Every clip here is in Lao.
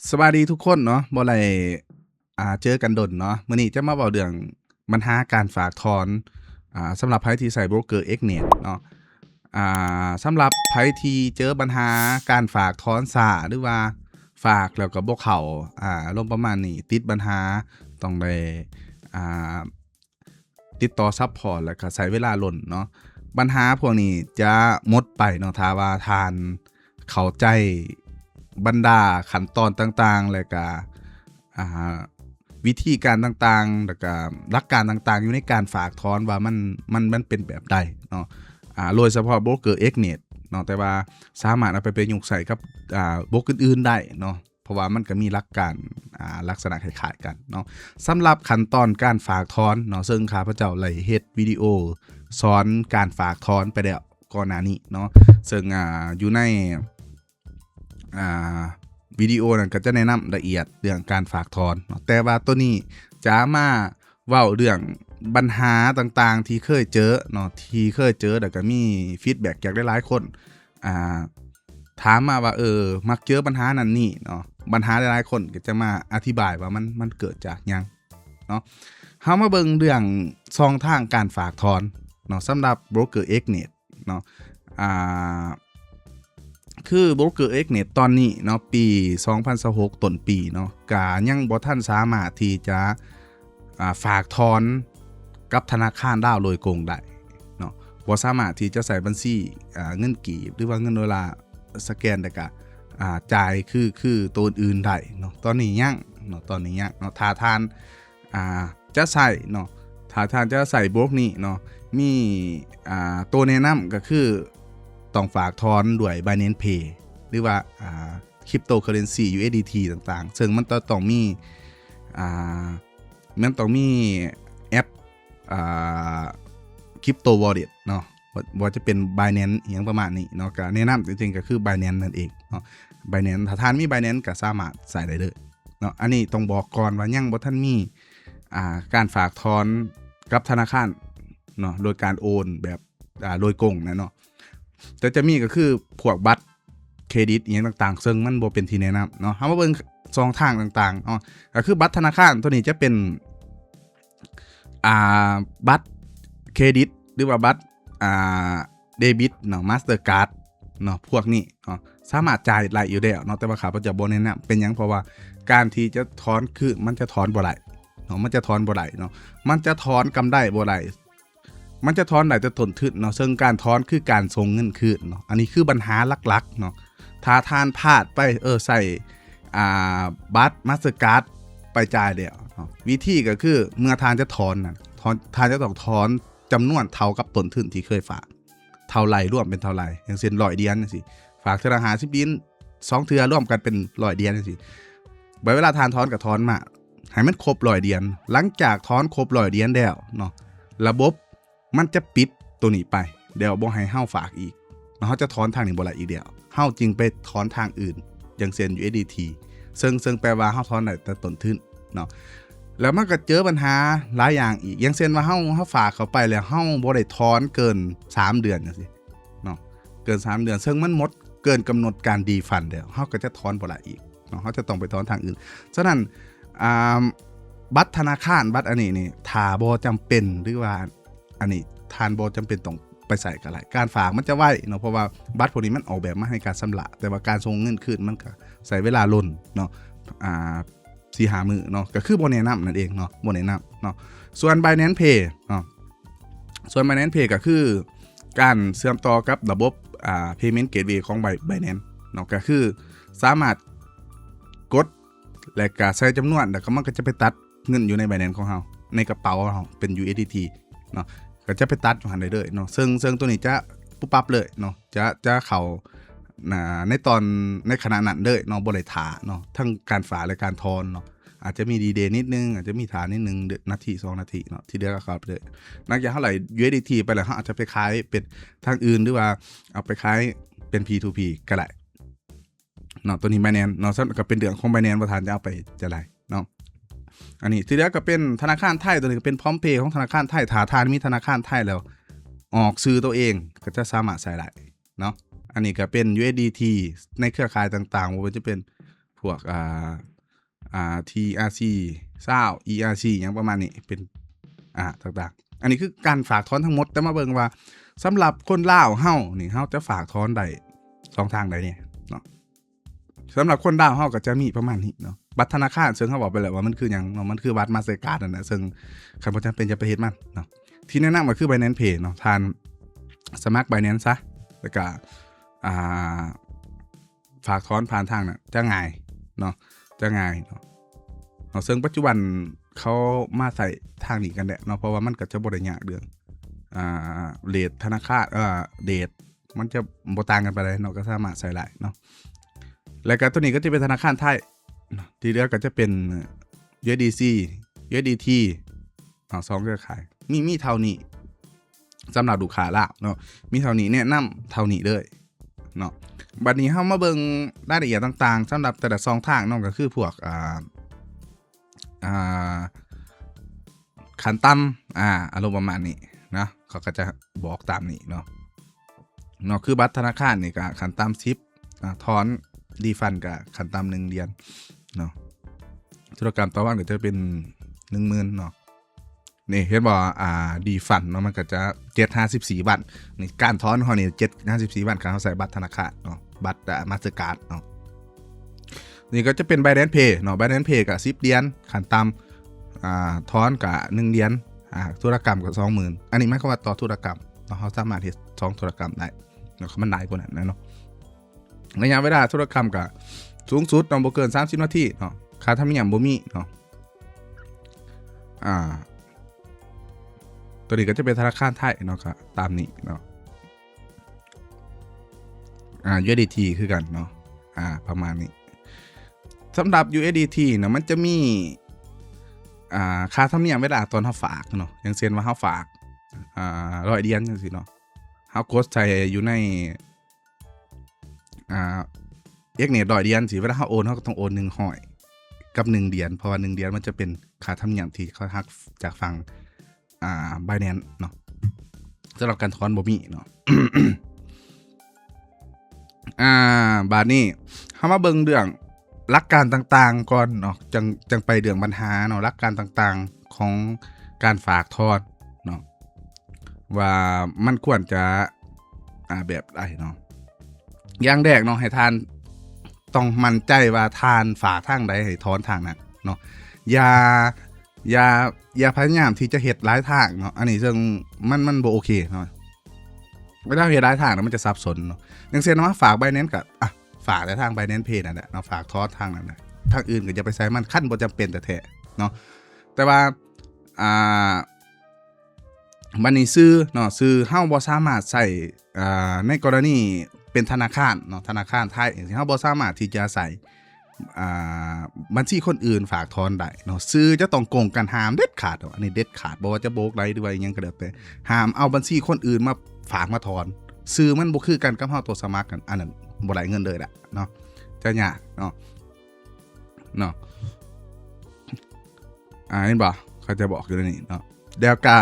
ສະບາຍດີທຸກຄົນເນາະ ບໍ່ໄດ້ ອ່າ ເຈີກັນດົນເນາະ. ມື້ນີ້ຈະມາເວົ້າເລື່ອງບັນຫາການຝາກຖອນ ອ່າ ສຳລັບໃຜທີ່ໃຊ້ໂບຣກເກີ Xnet ເນາະ. ອ່າ ສຳລັບໃຜທີ່ເຈີບັນຫາການຝາກຖອນຊ້າ ຫຼືວ່າຝາກແລ້ວກໍບໍ່ເຂົ້າ ອາ ອາລົມປະມານນີ້ ຕິດບັນຫາ ຕ້ອງໄດ້ ອ່າ ຕິດຕໍ່ຊັບພອດ ແລ້ວກໍໃຊ້ເວລາດົນເນາະ. ບັນຫາພວກນີ້ຈະໝົດໄປເນາະ ຖ້າວ່າທ່ານເຂົ້າໃຈບັນດາຂັ້ນຕອນຕ່າງໆ ແລ້ວກໍ ອ່າ ວິທີການຕ່າງໆ ແລ້ວກໍຫຼັກການຕ່າງໆ ຢູ່ໃນການຝາກຖອນວ່າມັນ ມັນ ມັນເປັນແບບໃດເນາະ. ອາ ໂດຍສະເພາະໂບຣກເກີ Xnet ເນາະ ແຕ່ວ່າສາມາດເອົາໄປປະຍຸກໃຊ້ກັບ ອາ ໂບຣກອື່ນໆໄດ້ເນາະ. ເພາະວ່າມັນກໍມີຫຼັກການ ອ່າ ລັກສະນະຄ້າຍໆກັນເນາະ. ສຳລັບຂັ້ນຕອນການຝາກຖອນເນາະ ເຊິ່ງຂ້າພະເຈົ້າໄດ້ເຮັດວິດີໂອສອນການຝາກຖອນໄປແລ້ວກ່ອນໜ້ານີ້ເນາະ ເຊິ່ງ ອ່າ ຢູ່ໃນ ອ່າ ວິດີໂອນັ້ນກໍຈະແນະນຳລະອຽດເລື່ອງການຝາກຖອນເນາະ. ແຕ່ວ່າໂຕນີ້ຈະມາເວົ້າເລື່ອງບັນຫາຕ່າງໆທີ່ເຄີຍເຈີເນາະ ທີ່ເຄີຍເຈີ ແລ້ວກໍມີ feedback ຈາກຫຼາຍໆຄົນ ອ່າ ຖາມມາວ່າ ເອີ ມັກເຈີບັນຫານັ້ນນີ້ເນາະ. ບັນຫາຫຼາຍໆຄົນກໍຈະມາອະທິບາຍວ່າມັນ ມັນເກີດຈາກຫຍັງເນາະ. ເຮົາມາເບິ່ງເລື່ອງຊ່ອງທາງການຝາກຖອນເນາະ ສຳລັບໂບຣກເກີ Xnet ເນາະ. ອ່າ ຄືໂບຣກເກີ Xnet ຕອນນີ້ເນາະ ປີສອງພັນຊາວຫົກ ຕົ້ນປີເນາະ ກະຍັງບໍ່ທັນສາມາດທີ່ຈະ ອ່າ ຝາກຖອນກັບທະນາຄານລາວໂດຍກົງໄດ້ເນາະ. ບໍ່ສາມາດທີ່ຈະໃຊ້ບັນຊີ ອ່າ ເງິນກີບ ຫຼືວ່າເງິນໂດລາສະແກນ ແລ້ວກະ ອ່າ ຈ່າຍຄື ຄືໂຕອື່ນໄດ້ເນາະ. ຕອນນີ້ຍັງເນາະ ຕອນນີ້ຍັງເນາະ. ຖ້າທ່ານ ອ່າ ຈະໃຊ້ເນາະ ຖ້າທ່ານຈະໃຊ້ໂບຣກນີ້ເນາະ ມີ ອ່າ ໂຕແນະນຳກໍຄືຕ້ອງຝາກຖອນດ້ວຍ Binance Pay ຫຼືວ່າ ອ່າ cryptocurrency USDT ຕ່າງໆ ເຊິ່ງມັນຈະຕ້ອງມີ ອ່າ ມັນຕ້ອງມີແອັບ ອ່າ crypto wallet ເນາະ ບໍ່ ບໍ່ວ່າຈະເປັນ Binance ອີ່ຫຍັງປະມານນີ້ເນາະ. ກໍແນະນຳຈິງໆກໍຄື Binance ນັ້ນເອງເນາະ. Binance ຖ້າທ່ານມີ Binance ກໍສາມາດໃຊ້ໄດ້ເລີຍເນາະ. ອັນນີ້ຕ້ອງບອກກ່ອນວ່າຍັງບໍ່ທັນມີ ອ່າ ການຝາກຖອນກັບທະນາຄານເນາະ ໂດຍການໂອນແບບ ອ່າ ໂດຍກົງນະເນາະ. ແຕ່ຈະມີກໍຄືພວກບັດເຄຣດິດອີ່ຫຍັງຕ່າງໆ ເຊິ່ງມັນບໍ່ເປັນທີ່ແນະນຳເນາະ. ເຮົາມາເບິ່ງຊ່ອງທາງຕ່າງໆເນາະ ກໍຄືບັດທະນາຄານ ໂຕນີ້ຈະເປັນ ອ່າ ບັດເຄຣດິດ ຫຼືວ່າບັດ ອ່າ ເດບິດເນາະ Mastercard ເນາະ ພວກນີ້ເນາະ ສາມາດຈ່າຍໄດ້ຢູ່ແລ້ວເນາະ. ແຕ່ວ່າຂ້າພະເຈົ້າບໍ່ແນະນຳ. ເປັນຫຍັງ? ເພາະວ່າການທີ່ຈະຖອນຄືນ ມັນຈະຖອນບໍ່ໄດ້ເນາະ ມັນຈະຖອນບໍ່ໄດ້ເນາະ ມັນຈະຖອນກຳໄດບໍ່ໄດ້ ມັນຈະຖອນໄດ້ແຕ່ຕົ້ນທຶນເນາະ ເຊິ່ງການຖອນຄືການສົ່ງເງິນຄືນເນາະ. ອັນນີ້ຄືບັນຫາຫຼັກໆເນາະ. ຖ້າທ່ານພາດໄປ ເອີ ໃຊ້ ອ່າ ບັດ Mastercard ໄປຈ່າຍແລ້ວເນາະ ວິທີກໍຄືເມື່ອທ່ານຈະຖອນນັ້ນ ຖອນ ທ່ານຈະຕ້ອງຖອນຈຳນວນເທົ່າກັບຕົ້ນທຶນທີ່ເຄີຍຝາກ ເທົ່າໃດ ລວມເປັນເທົ່າໃດ ຢ່າງເຊັ່ນ ຮ້ອຍຫຼຽນຈັ່ງຊີ້ ຝາກເທື່ອລະຫ້າສິບຫຼຽນ ສອງເທື່ອລວມກັນເປັນຮ້ອຍຫຼຽນຈັ່ງຊີ້. ບັດເວລາທ່ານຖອນກໍຖອນມາໃຫ້ມັນຄົບຮ້ອຍຫຼຽນ. ຫຼັງຈາກຖອນຄົບຮ້ອຍຫຼຽນແລ້ວເນາະ ລະບົບ ມັນຈະປິດໂຕນີ້ໄປ ແລ້ວບໍ່ໃຫ້ເຮົາຝາກອີກເນາະ. ເຮົາຈະຖອນທາງນີ້ບໍ່ໄດ້ອີກແລ້ວ ເຮົາຈຶ່ງໄປຖອນທາງອື່ນ ຢ່າງເຊັ່ນ USDT ເຊິ່ງ ເຊິ່ງແປວ່າເຮົາຖອນໄດ້ແຕ່ຕົ້ນທຶນເນາະ. ແລ້ວມັນກໍເຈີບັນຫາຫຼາຍຢ່າງອີກ ຢ່າງເຊັ່ນວ່າເຮົາ ເຮົາຝາກເຂົ້າໄປແລ້ວ ເຮົາບໍ່ໄດ້ຖອນເກີນສາມເດືອນຈັ່ງຊີ້ເນາະ ເກີນສາມເດືອນ ເຊິ່ງມັນໝົດເກີນກຳນົດການ refund ແລ້ວ ເຮົາກໍຈະຖອນບໍ່ໄດ້ອີກເນາະ ເຮົາຈະຕ້ອງໄປຖອນທາງອື່ນ. ສະນັ້ນ ອ່າ ບັດທະນາຄານ ບັດອັນນີ້ນີ້ ຖ້າບໍ່ຈຳເປັນ ຫຼືວ່າ ອັນນີ້ທ່ານບໍ່ຈຳເປັນຕ້ອງໄປໃຊ້ກໍໄດ້ ການຝາກມັນຈະໄວເນາະ ເພາະວ່າບັດພວກນີ້ມັນອອກແບບມາໃຫ້ການຊຳລະ ແຕ່ວ່າການສົ່ງເງິນຄືນມັນກໍໃຊ້ເວລາດົນເນາະ ອ່າ ສີ່ຫ້າມື້ເນາະ ກໍຄືບໍ່ແນະນຳນັ້ນເອງເນາະ ບໍ່ແນະນຳເນາະ. ສ່ວນ Binance Pay ເນາະ ສ່ວນ Binance Pay ກໍຄືການເຊື່ອມຕໍ່ກັບລະບົບ ອ່າ payment gateway ຂອງ Bi- Binance ເນາະ ກໍຄືສາມາດກົດ ແລ້ວກໍໃສ່ຈຳນວນ ແລ້ວກໍມັນກໍຈະໄປຕັດເງິນຢູ່ໃນ Binance ຂອງເຮົາ ໃນກະເປົາເຮົາເປັນ USDT ເນາະ ກໍຈະໄປຕັດຢູ່ຫັ້ນໄດ້ເລີຍເນາະ. ເຊິ່ງ ເຊິ່ງໂຕນີ້ຈະປຸບປັບເລີຍເນາະ ຈະ ຈະເຂົ້າ ອ່າ ໃນຕອນ ໃນຂະນະນັ້ນເລີຍເນາະ ບໍ່ໄດ້ຖ້າເນາະ. ທັງການຝາກ ແລະ ການຖອນເນາະ ອາດຈະມີດີເດນິດໜຶ່ງ ອາດຈະມີຖ້ານິດໜຶ່ງ ນາທີ ສອງນາທີເນາະ ທີ່ເຫຼືອກໍເຂົ້າໄປເລີຍ. ຫຼັງຈາກເຮົາໄດ້ USDT ໄປແລ້ວ ເຮົາອາດຈະໄປຂາຍເປັນທາງອື່ນ ຫຼືວ່າເອົາໄປຂາຍເປັນ P to P ກໍໄດ້ ເນາະ ໂຕນີ້ Binance ເນາະ ສະນັ້ນກໍເປັນເລື່ອງຂອງ Binance ວ່າທ່ານຈະເອົາໄປຈັ່ງໃດເນາະ. ອັນນີ້ທີ່ເຫຼືອກໍເປັນທະນາຄານໄທ ໂຕນີ້ກໍເປັນ PromptPay ຂອງທະນາຄານໄທ. ຖ້າທ່ານມີທະນາຄານໄທແລ້ວ ອອກຊື່ໂຕເອງ ກໍຈະສາມາດໃຊ້ໄດ້ເນາະ. ອັນນີ້ກໍເປັນ USDT ໃນເຄືອຂ່າຍຕ່າງໆ ບໍ່ວ່າຈະເປັນ ພວກ ອ່າ ອ່າ ທີອາຊີຊາວ ອີອາຊີ ຫຍັງປະມານນີ້ ເປັນ ອ່າ ຕ່າງໆ. ອັນນີ້ຄືການຝາກຖອນທັງໝົດ, ແຕ່ມາເບິ່ງວ່າສຳລັບຄົນລາວເຮົານີ້ ເຮົາຈະຝາກຖອນໄດ້ຊ່ອງທາງໃດແດ່ເນາະ? ສຳລັບຄົນລາວເຮົາກໍຈະມີປະມານນີ້ເນາະ, ບັດທະນາຄານ ເຊິ່ງເຮົາເວົ້າໄປແລ້ວວ່າມັນຄືຫຍັງເນາະ, ມັນຄືບັດມາສເຕີກາດນັ້ນແຫຼະ, ເຊິ່ງຄັນບໍ່ຈຳເປັນຢ່າໄປເຮັດມັນເນາະ. ທີ່ແນະນຳກໍຄື Binance Pay ເນາະ, ທ່ານສະໝັກ Binance ຊະ ແລ້ວກໍ ອ່າ ຝາກຖອນຜ່ານທາງນັ້ນຈະງ່າຍເນາະ, ຈະງ່າຍເນາະ ເນາະ. ເຊິ່ງປັດຈຸບັນເຂົາມາໃຊ້ທາງນີ້ກັນແຫຼະເນາະ, ເພາະວ່າມັນກໍຈະບໍ່ໄດ້ຍາກເລື່ອງ ອ່າ ເຣດທະນາຄານ ເອີ ເຣດ ມັນຈະບໍ່ຕ່າງກັນປານໃດເນາະ, ກໍສາມາດໃຊ້ໄດ້ເນາະ. ແລ້ວກໍຕົວນີ້ກໍຈະເປັນທະນາຄານໄທເນາະ, ທີ່ເຫຼືອກໍຈະເປັນ USDC USDT ເນາະ, ສອງເຄືອຂ່າຍ ມີ ມີເທົ່ານີ້ ສຳລັບລູກຄ້າລາວເນາະ, ມີເທົ່ານີ້ ແນະນຳເທົ່ານີ້ເລີຍເນາະ. ບັດນີ້ເຮົາມາເບິ່ງລາຍລະອຽດຕ່າງໆ ສຳລັບແຕ່ລະຊ່ອງທາງເນາະ, ກໍຄືພວກ ອ່າ ອ່າ ຂັ້ນຕ່ຳ ອ່າ ອາລົມປະມານນີ້ເນາະ, ເຂົາກໍຈະບອກຕາມນີ້ເນາະ ເນາະ. ຄືບັດທະນາຄານນີ້ກໍຂັ້ນຕ່ຳສິບ ອ່າ ຖອນ refund ກໍຂັ້ນຕ່ຳໜຶ່ງຫຼຽນເນາະ, ທຸລະກຳຕໍ່ວັນກໍຈະເປັນໜຶ່ງໝື່ນເນາະ. ນີ້ເຫັນບໍ່ ອ່າ refund ເນາະ, ມັນກໍຈະເຈັດຫາສິບສີ່ວັນ. ນີ້ການຖອນຂອງເຮົານີ້ເຈັດຫາສິບສີ່ວັນ ຄັນເຮົາໃຊ້ບັດທະນາຄານເນາະ, ບັດ ອ່າ Mastercard ເນາະ. ນີ້ກໍຈະເປັນ Binance Pay ເນາະ, Binance Pay ກໍສິບຫຼຽນຂັ້ນຕ່ຳ ອ່າ ຖອນກໍໜຶ່ງຫຼຽນ ອ່າ ທຸລະກຳກໍສອງໝື່ນ. ອັນນີ້ໝາຍຄວາມວ່າຕໍ່ທຸລະກຳເນາະ, ເຮົາສາມາດເຮັດສອງທຸລະກຳໄດ້ເນາະ, ຄັນມັນຫຼາຍກວ່ານັ້ນນະເນາະ. ໄລຍະເວລາທຸລະກຳກໍສູງສຸດເນາະ ບໍ່ເກີນສາມສິບນາທີເນາະ, ຄ່າທຳນຽມບໍ່ມີເນາະ. ອ່າ ຕົວນີ້ກໍຈະເປັນທະນາຄານໄທເນາະ, ກໍຕາມນີ້ເນາະ. ອ່າ USDT ຄືກັນເນາະ, ອ່າ ປະມານນີ້. ສຳລັບ USDT ເນາະ ມັນຈະມີ ອ່າ ຄ່າທຳນຽມເວລາຕອນເຮົາຝາກເນາະ, ຢ່າງເຊັ່ນວ່າເຮົາຝາກ ອ່າ ຮ້ອຍຫຼຽນ ຈັ່ງຊີ້ເນາະ, ເຮົາກົດໃສ່ຢູ່ໃນ ອ່າ X ນີ້ຮ້ອຍຫຼຽນຊີ້, ເວລາເຮົາໂອນ ເຮົາກໍຕ້ອງໂອນໜຶ່ງຮ້ອຍກັບໜຶ່ງຫຼຽນ, ເພາະວ່າໜຶ່ງຫຼຽນມັນຈະເປັນຄ່າທຳນຽມທີ່ເຂົາຫັກຈາກຝັ່ງ ອ່າ Binance ເນາະ, ສຳລັບການຖອນບໍ່ມີເນາະ. ອ່າ ບາດນີ້ເຮົາມາເບິ່ງເລື່ອງຫຼັກການຕ່າງໆກ່ອນເນາະ, ຈັ່ງ ຈັ່ງໄປເລື່ອງບັນຫາເນາະ, ຫຼັກການຕ່າງໆຂອງການຝາກຖອນເນາະ ວ່າມັນຄວນຈະ ອ່າ ແບບໃດເນາະ. ຢ່າງແລກເນາະ ໃຫ້ທ່ານຕ້ອງໝັ້ນໃຈວ່າທ່ານຝາກທາງໃດ ໃຫ້ຖອນທາງນັ້ນເນາະ, ຢ່າ ຢ່າ ຢ່າພະຍາຍາມທີ່ຈະເຮັດຫຼາຍທາງເນາະ, ອັນນີ້ເຊິ່ງມັນ ມັນບໍ່ໂອເຄເນາະ. ເວລາເຮັດຫຼາຍທາງແລ້ວມັນຈະສັບສົນເນາະ. ຢ່າງເຊັ່ນວ່າຝາກ Binance ກໍ ອ່ະ ຝາກແຕ່ທາງ Binance Pay ນັ້ນແຫຼະເນາະ, ຝາກຖອນທາງນັ້ນແຫຼະ, ທາງອື່ນກໍຢ່າໄປໃສ່ມັນ ຄັນບໍ່ຈຳເປັນແທ້ໆເນາະ. ແຕ່ວ່າ ອ່າ ບັດນີ້ຊື່ເນາະ, ຊື່ເຮົາບໍ່ສາມາດໃຊ້ ອ່າ ໃນກໍລະນີເປັນທະນາຄານເນາະ, ທະນາຄານໄທຈັ່ງຊີ້ ເຮົາບໍ່ສາມາດທີ່ຈະໃຊ້ ອ່າ ບັນຊີຄົນອື່ນຝາກຖອນໄດ້ເນາະ, ຊື່ຈະຕ້ອງກົງກັນ, ຫ້າມເດັດຂາດເນາະ, ອັນນີ້ເດັດຂາດ, ບໍ່ວ່າຈະໂບກໄດ ຫຼືວ່າອີ່ຫຍັງກໍແລ້ວແຕ່, ຫ້າມເອົາບັນຊີຄົນອື່ນມາຝາກມາຖອນ, ຊື່ມັນບໍ່ຄືກັນກັບເຮົາຕົວະສະໝັກ ອັນ ອັນນັ້ນບໍ່ໄດ້ເງິນເລີຍລະເນາະ, ຈະຍາກເນາະ. ເນາະ ອ່າ ເຫັນບໍ່ ເຂົາຈະບອກຢູ່ໃນນີ້ເນາະ. ແລ້ວກະ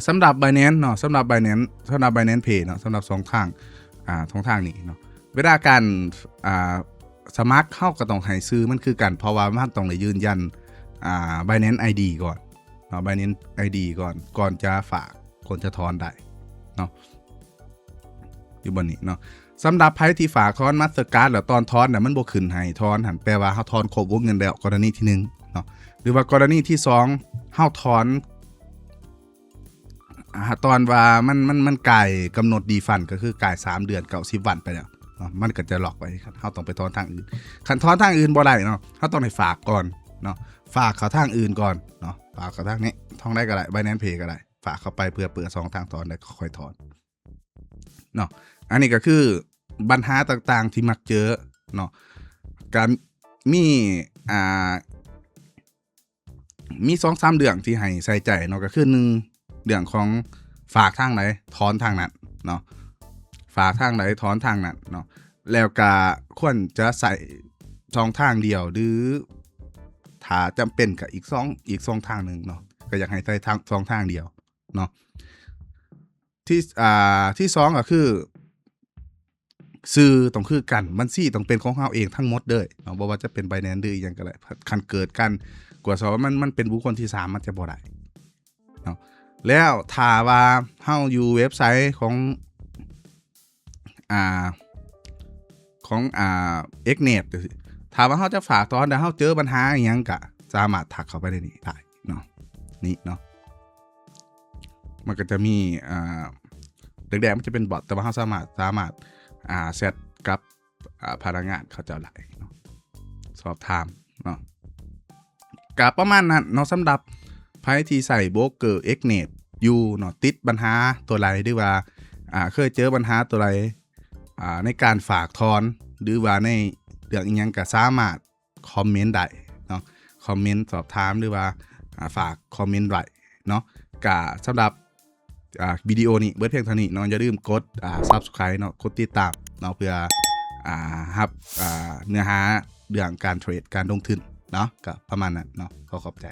ສຳລັບ Binance ເນາະ, ສຳລັບ Binance ສຳລັບ Binance Pay ເນາະ, ສຳລັບຊ່ອງທາງ ອ່າ ຊ່ອງທາງນີ້ເນາະ, ເວລາການ ອ່າ ສະໝັກ ເຮົາກໍຕ້ອງໃຫ້ຊື່ມັນຄືກັນ, ເພາະວ່າມັນຕ້ອງໄດ້ຢືນຢັນ ອ່າ Binance ID ກ່ອນເນາະ, Binance ID ກ່ອນ, ກ່ອນຈະຝາກ ກ່ອນຈະຖອນໄດ້ເນາະ. ຢູ່ບ່ອນນີ້ເນາະ, ສຳລັບໃຜທີ່ຝາກຖອນ Mastercard ແລ້ວຕອນຖອນນະ ມັນບໍ່ຂຶ້ນໃຫ້ຖອນຫັ້ນ ແປວ່າເຮົາຖອນຄົບວົງເງິນແລ້ວ ກໍລະນີທີໜຶ່ງເນາະ, ຫຼືວ່າກໍລະນີທີສອງ ເຮົາຖອນ ອ່າ ຕອນວ່າມັນ ມັນ ມັນກາຍກຳນົດ refund ກໍຄືກາຍສາມເດືອນ ເກົ້າສິບວັນໄປແລ້ວເນາະ, ມັນກໍຈະລັອກໄວ້, ເຮົາຕ້ອງໄປຖອນທາງອື່ນ. ຄັນຖອນທາງອື່ນບໍ່ໄດ້ເນາະ, ເຮົາຕ້ອງໄດ້ຝາກກ່ອນເນາະ, ຝາກເຂົ້າທາງອື່ນກ່ອນເນາະ, ຝາກເຂົ້າທາງນີ້ ທາງໃດກໍໄດ້, Binance Pay ກໍໄດ້, ຝາກເຂົ້າໄປເພື່ອເປີດຊ່ອງທາງຖອນ ແລ້ວກໍຄ່ອຍຖອນ ເນາະ. ອັນນີ້ກໍຄືບັນຫາຕ່າງໆທີ່ມັກເຈີເນາະ, ກໍມີ ອ່າ ມີສອງສາມເລື່ອງທີ່ໃຫ້ໃສ່ໃຈເນາະ, ກໍຄືໜຶ່ງ ເລື່ອງຂອງຝາກທາງໃດ ຖອນທາງນັ້ນເນາະ, ຝາກທາງໃດ ຖອນທາງນັ້ນເນາະ. ແລ້ວກໍຄວນຈະໃຊ້ຊ່ອງທາງດຽວ ຫຼື ຖ້າຈຳເປັນກໍອີກຊ່ອງ ອີກຊ່ອງທາງໜຶ່ງເນາະ, ກໍຢາກໃຫ້ໃຊ້ທາງ ຊ່ອງທາງດຽວ ເນາະ. ທີ ອ່າ ທີສອງກໍຄື ຊື່ຕ້ອງຄືກັນ, ບັນຊີຕ້ອງເປັນຂອງເຮົາເອງທັງໝົດເລີຍເນາະ, ບໍ່ວ່າຈະເປັນ Binance ຫຼືອີ່ຫຍັງກໍໄດ້. ຄັນເກີດການກວດສອບວ່າມັນ ມັນເປັນບຸກຄົນທີສາມ ມັນຈະບໍ່ໄດ້ເນາະ. ແລ້ວຖ້າວ່າເຮົາຢູ່ເວັບໄຊຂອງ ອ່າ ຂອງ ອ່າ Xnet ຈັ່ງຊີ້, ຖ້າວ່າເຮົາຈະຝາກຖອນແລ້ວເຮົາເຈີບັນຫາອີ່ຫຍັງ ກໍສາມາດທັກເຂົ້າໄປໃນນີ້ໄດ້ເນາະ, ນີ້ເນາະ. ມັນກໍຈະມີ ອ່າ ແດງໆ ມັນຈະເປັນບອດ, ແຕ່ວ່າເຮົາສາມາດ ສາມາດ ອ່າ ແຊັດກັບ ອ່າ ພະນັກງານເຂົາເຈົ້າໄດ້ເນາະ, ສອບຖາມເນາະ. ກໍປະມານນັ້ນເນາະ, ສຳລັບໃຜທີ່ໃຊ້ໂບຣກເກີ Xnet ຢູ່ເນາະ, ຕິດບັນຫາຕົວໃດ ຫຼືວ່າ ອ່າ ເຄີຍເຈີບັນຫາຕົວໃດ ອ່າ ໃນການຝາກຖອນ ຫຼືວ່າໃນເລື່ອງອີ່ຫຍັງ ກໍສາມາດຄອມເມັນໄດ້ເນາະ, ຄອມເມັນສອບຖາມ ຫຼືວ່າ ອ່າ ຝາກຄອມເມັນໄວ້ເນາະ. ກະສຳລັບ ອ່າ ວິດີໂອນີ້ເບິດພຽງເທົ່ານີ້ເນາະ. ຢ່າລືມກົດ ອ່າ Subscribe ເນາະ, ກົດຕິດຕາມເນາະ ເພື່ອ ອ່າ ຮັບ ອ່າ ເນື້ອຫາເລື່ອງການເທຣດ ການລົງທຶນເນາະ. ກະປະມານນັ້ນເນາະ, ຂໍຂອບໃຈ.